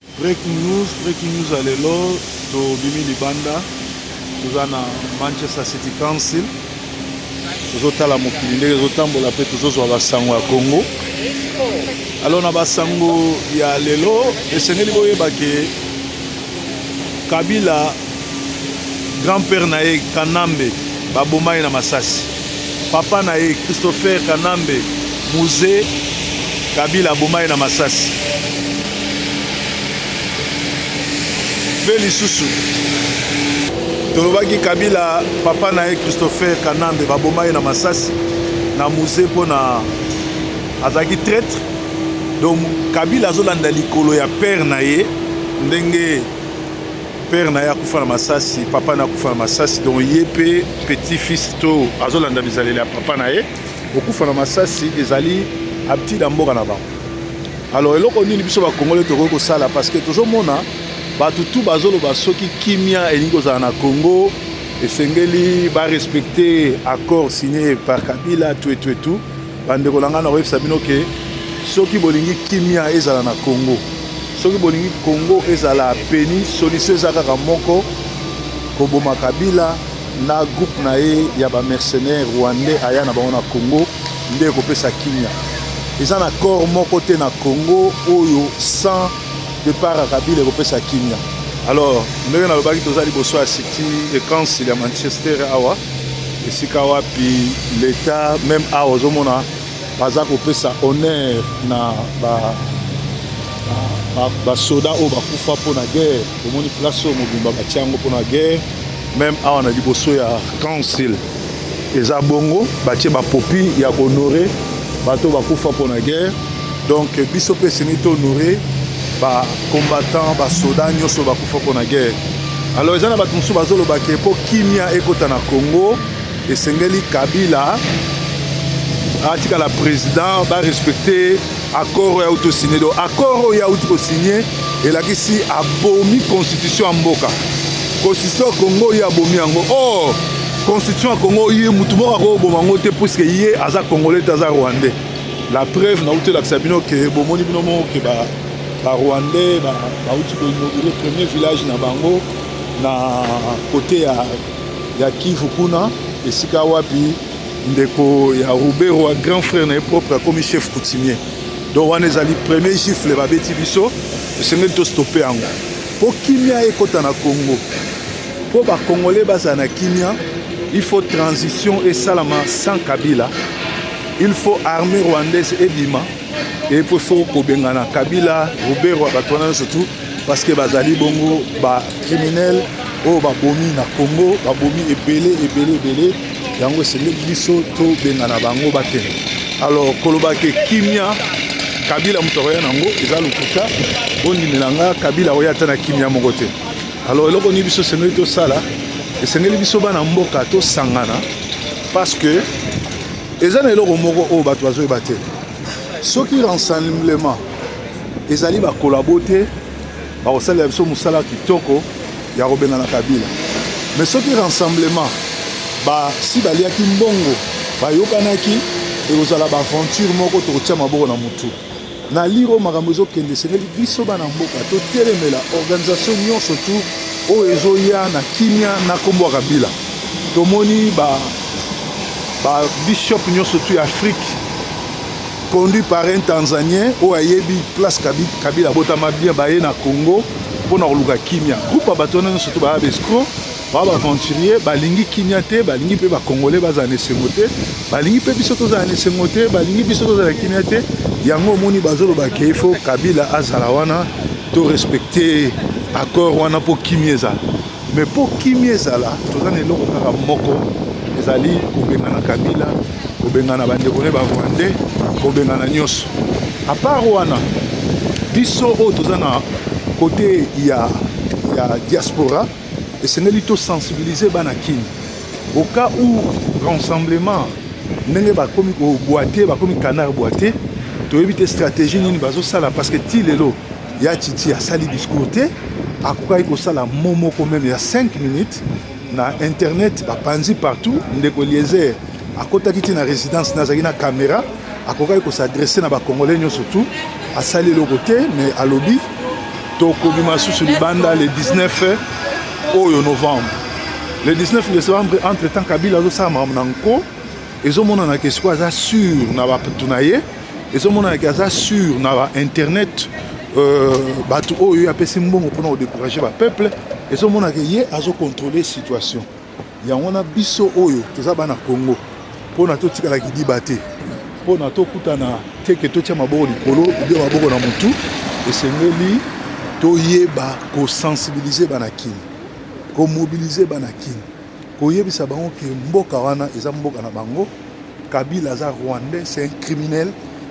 Breaking news, breaking news ya lelo tobimi libanda toza na Manchester City Council tozotala mokili ndenge ezotambola mpe tozozwa basango ya Congo. Alors na basango ya lelo esengeli boyeba ke Kabila grand-père na ye Kanambe baboma ye na masasi. Papa na ye Christopher Kanambe Muze Kabila aboma ye na masasi. Mpe lisusu tolobaki Kabila papa na ye Christopher Kanambe baboma ye na masasi na Muze mpo na azalaki traitre. Donc Kabila azolanda likolo ya père na ye ndenge père na ye akufa na masasi, papa na akufa na masasi, donc ye mpe petit fils to azolanda bizaleli ya papa na ye. Kokufa na masasi ezali habitude ya mboka na bango. Alors eloko nini biso bakongole tokoki kosala? Parce que tozomona bato tu bazoloba soki kimia elingi kozala na Congo esengeli barespecte accord signé par Kabila tout et tout et tout. Bandeko na ngai, nakoyebisa bino ke soki bolingi kimia ezala na Congo, soki bolingi Congo ezala peni, solution eza kaka moko: koboma Kabila na groupe na ye ya ba mercenaires rwandais aya na bango na Congo, nde ekopesa kimia. Eza na corps moko te na Congo oyo sans départ ya Kabila ekopesa kimia. Alors ndenge nalobaki, toza liboso ya City Council ya Manchester awa, esika wapi l'État même awa ozomona baza kopesa honneur na basoda oyo bakufa mpona guerre. Omoni place oyo mobimba batia yango mpona guerre. Même awa na liboso ya council eza bongo, batie bapopi ya kohonorer bato bakufa mpona guerre. Donc biso mpe esengeli tohonorer bacombattant, basoda nyonso bakufa mpona guerre. Alors eza na bato mosusu bazoloba ke mpo kimia ekota na Congo esengeli Kabila atikala président, barespecte accord oyo auti kosigner. Donc accord oyo auti kosigner elakisi abomi constitution ya mboka, constitution ya Congo ye abomi yango. Or constitution ya Congo, ye mutu moko akoboma yango te, puisque ye aza congolais te, aza rwandais. La preuve, nauti elakisa bino ke bomoni bino moko ke barwandais bauti koinaugurer premier village na bango na côté ya Kivu kuna, esika wapi ndeko ya Ruberwa, grand frère na ye propre, akomi chef coutumier. Donc wana ezali premier gifle babeti biso. Esengeli tostopper yango mpo kimia ekɔta na Congo. Mpo bacongolais bazala na kimia, il faut transition esalama sans Kabila, il faut armée rwandaise ebima et puis faut kobengana Kabila, Ruberwa, bato wana nyonso tout, parce que bazali bongo bacriminel oyo babomi na Congo, babomi ebele ebele ebele. Yango esengeli biso tobengana bango bakende. Alors koloba ke kimia Kabila moto akoya nango eza lokuta. Bondimela nga, Kabila akoya ata na kimia moko te. Alors eloko nini biso esengeli tosala? Esengeli biso bana mboka tosangana, parce que eza na eloko moko oyo bato bazoyeba te: soki rassemblement ezali, bacollabo te, bakosalela biso mosala kitoko ya kobengana Kabila. Mais soki rassemblement basi baliaki mbongo, bayokanaki, ekozala baaventure moko tokotia maboko na motu na liro. Makambo ezokende, esengeli biso bana mboka totelemela organisation nyonso tu oyo ezoya na kimia na nkombo ya Kabila. Tomoni babishop ba nyonso tu ya Afrique, conduit par un Tanzanien oyo ayebi place Kabila abotama bien, baye na Congo mpona koluka kimia. Groupe ya bato wana nyonso to baya baescrocs, baa baaventurier, balingi kimia te, balingi mpe bacongolais bazala na esengo te, balingi mpe biso tozala na esengo te, balingi biso tozala na kimia te. Yango omoni bazoloba ke ifo Kabila azala wana, to respecte accord wana mpo kimia ezala. Mais mpo kimia ezala, toza na eloko kaka moko, ezali kobengana Kabila, kobengana bandeko ne barwandais, kobengana nyonso. À part wana, biso oyo toza na côté ya diaspora, esengeli tosensibiliser bana kini au cas où rassemblement ndenge bakomi koboite, bakomi canard boite. Toyebi te stratégie nini bazosala, parce que ti lelo ya Titi asali discours te. Akokaki kosala mo moko même ya 5 minutes na internet, bapanzi partout. Ndeko Eliezer akotaki ti na résidence, nazalaki na caméra, akokaki kos'adresser na bacongolais nyonso tu, asali eloko te. Mais alobi Tokobima susu libanda le 19 oyo novembre. Le 19 décembre, entre temps Kabila azosala makambo na nko, ezomonana ke sikoyo aza sur na bato na ye, ezomonana ke aza sur na ba internet, bato oyo ye apesi mbongo mpona kodécourager bapeuple, ezomonana ke ye azocontrôle situation. Yango wana biso oyo toza bana Congo, mpona totikala kidiba te, mpona tokutana te ke totia maboko likolo ubie maboko na motu, esengeli toyeba kosensibiliser bana Kini, komobiliser bana Kini, koyebisa bango ke mboka wana eza mboka na bango. Kabila aza rwandais, c'est un criminel.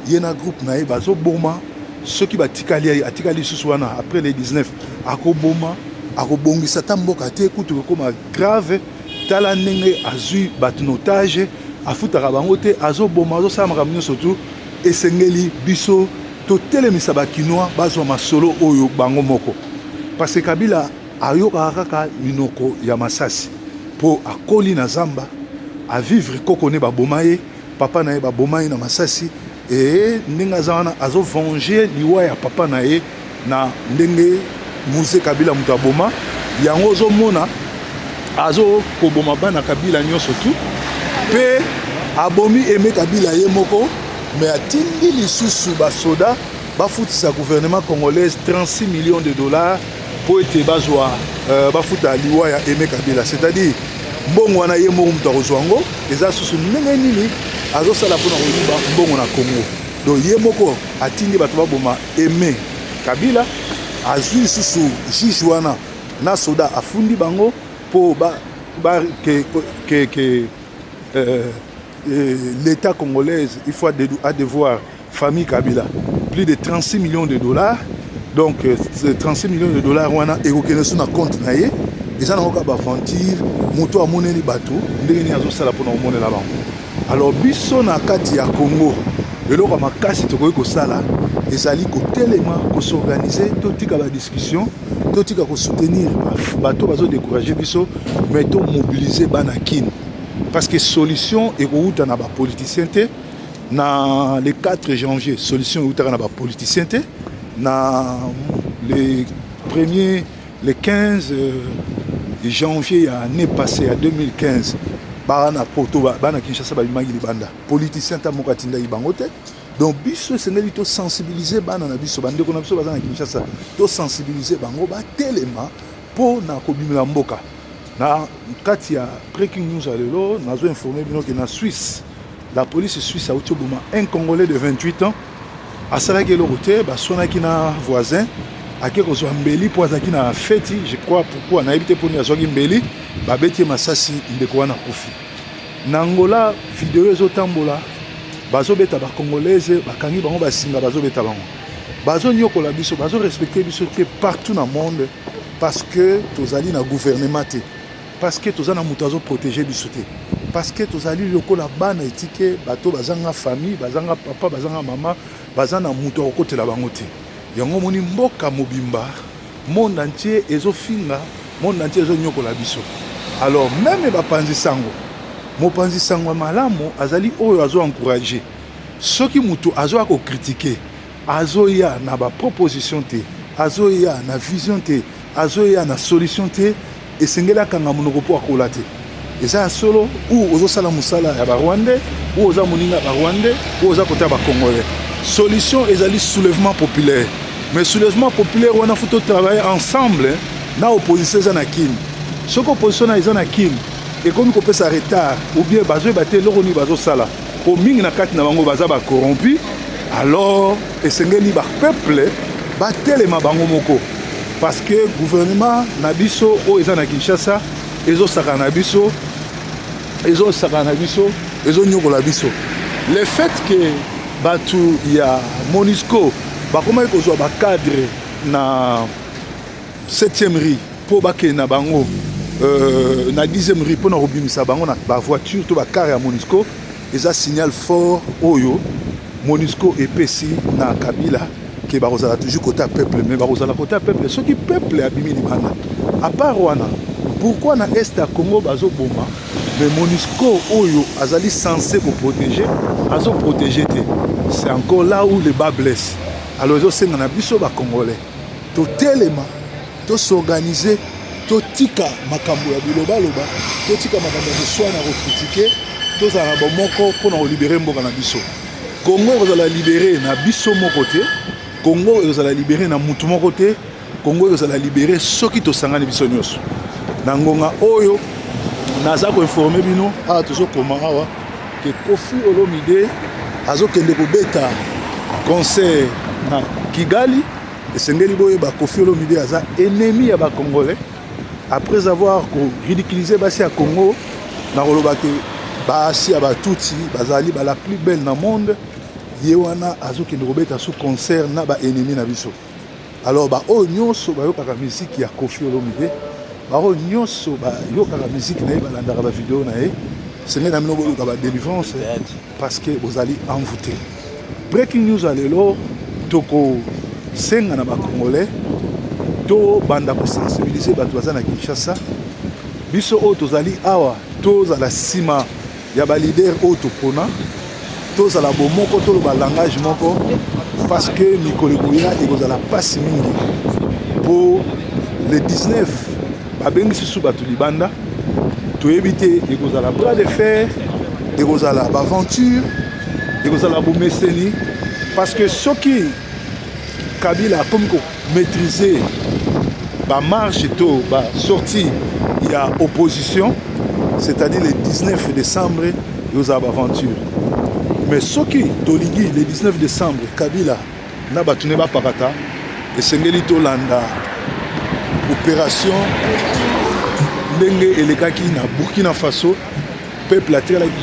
Ye na groupe na ye bazoboma. Soki batikali, atikali lisusu wana après le 19, akoboma, akobongisa ata mboka te, kutu ekokoma grave. Tala ndenge azwi bato na otage, afutaka bango te, azoboma, azosala makambo nyonso tu. Esengeli biso totelemisa bakinois, bazwa masolo oyo bango moko, parce que Kabila ayokaka kaka minoko ya masasi, mpo akoli na zamba, avivre koko ne baboma ye, papa na ye baboma ye na masasi. E ndenge aza wana, azovenger liwa ya papa na ye na ndenge Mzee Kabila moto aboma yango. Ozomona azokoboma bana Kabila nyonso tu, mpe abomi Aimé Kabila ye moko, mais atindi lisusu basoda bafutisa gouvernement congolaise 36 millions de dollars mpo ete bazwa bafuta liwa ya Aimé Kabila. C'est-à-dire mbongo wana ye moko moto akozwa yango. Eza susu ndenge nini azosala mpona koyiba mbongo na Congo. Donc ye moko atindi bato baboma Aimé Kabila, azwi lisusu juge wana na soda, afundi bango mpo ba, ba, ke l'État congolais, il faut à devoir famille Kabila plus de 36 millions de dollars. Donc 36 millions de dollars wana ekokende so na compte na ye. Eza nango kaka baaventure. Moto amoneli bato ndenge nini azosala mpona komonela bango. Alors biso na kati ya Congo, eloko ya makasi tokoki kosala ezali kotelema, kos'organiser, totika badiscussion, totika kosoutenir bato bazodécourager biso, mais tomobiliser bana Kine, parce que solution ekowuta na bapoliticien te. Na le 4 janvier, solution eutaka na bapoliticien te. Na le premier, le 15 janvier ya année passée ya 2015, bana poto, bana Kinshasa babimaki libanda, politicien ta moko atindaki bango te. Donc biso esengeli tosensibiliser bana na biso, bandeko na biso baza na Kinshasa, tosensibiliser bango batelema mpo na kobimela mboka. Na kati ya breaking news ya lelo, nazo informer bino ke na Suisse, la police suisse auti oboma un Congolais de 28 ans. Asalaki eloko te, baswanaki na voisin, ake kozwa mbeli mpo azalaki na feti, je crois. Pourquoi, nayebi te mponi azwaki mbeli. Babeti ye masasi, ndeko wana akufi. Na Angola, video ezotambola, bazobeta bacongolaise, bakangi bango basinga, bazobeta bango, bazonyokola biso, bazorespecter biso te partout na monde, parce que tozali na gouvernement te, parce que toza na moto azoprotéger biso te, parce que tozali lokola bana etike, bato bazanga famille, bazanga papa, bazanga mama, baza na moto akokotela bango te. Yango omoni mboka mobimba, monde entier ezofinga, monde entier ezonyokola biso. Alors même bapanzi sango, mopanzi sango ya malamu azali oyo azoencourager. Soki moto azoya kocritiquer, azoya na baproposition te, azoya na vision te, azoya na solution te, esengeli akanga monoko mpo akola te. Eza ya solo ou ozosala mosala ya barwandais, ou oza moninga ya barwandais, ou oza kota ya bacongolais. Solution ezali soulèvement populaire, mais soulèvement populaire wana, faut totravailler ensemble na opposition eza na Kini. Soki opposition na eza na Kini ekomi kopesa retard, ou bien bazoyeba te eloko nini bazosala, po mingi na kati na bango baza bacorrompu, alors esengeli bapeuple batelema bango moko, parce que gouvernement na biso oyo eza na Kinshasa ezosaka na biso, ezosaka na biso, ezonyokola biso. Le fait que bato ya MONUSCO bakomaki kozwa bacadre na 7e rue mpo bakende na bango na 10e rue mpona kobimisa bango na bavoiture to bacar ya MONUSCO, eza signal fort oyo MONUSCO epesi na Kabila ke bakozala toujours côté ya peuple. Mais bakozala côté ya peuple soki peuple abimi libanda. À part wana, pourquoi na est ya Congo bazoboma, mais MONUSCO oyo azali censé koprotéger azoprotéger te? C'est encore là où le bât blesse. Alors ezosenga na biso bacongolais Totelema, tos'organiser, totika makambo ya bilobaloba, totika makambo ya koswana, kocritiquer, tozala na bomoko mpona kolibérer mboka na biso. Congo ekozala libéré na biso moko te, Congo ekozala libéré na mutu moko te. Congo ekozala libéré soki tosangani biso nyonso. Na ngonga oyo naza koinformer bino awa, tozokoma awa ke Koffi Olomide azokende kobeta concert na Kigali. Esengeli boyeba, Koffi Olomide aza ennemi ya Bacongolais. Après avoir koridiculiser basi ya Congo na koloba ke basi ya Batutsi bazali bala plus belle na monde, ye wana azokende kobeta su concert na baennemi na biso. Alors, baoyo nyonso bayokaka miziki ya Koffi Olomide, baoyo nyonso bayokaka miziki na ye, balandaka bavideo na ye, senge na bino boluka badélivrance parce que bozali envoûté. Breaking news ya lelo, tokosenga na Bacongolais tobanda kosensibiliser bato baza na Kinshasa. Biso oyo tozali awa, tozala nsima ya baleader oyo topona, tozala bomoko, toloba langage moko, parce que mikolo ekoya ekozala mpasi mingi. Mpo le 19 babengisi su bato libanda, toyebi te ekozala bras de fer, ekozala baaventure, ekozala bomeseni, parce que soki Kabila akomi komaîtriser bamarche to basortie ya opposition, c'est-à-dire le 19 décembre ekozala baaventure. Mais soki tolingi le 19 décembre Kabila na bato ne bapakata, esengeli tolanda opération ndenge elekaki na Burkina Faso. Peuple atikalaki.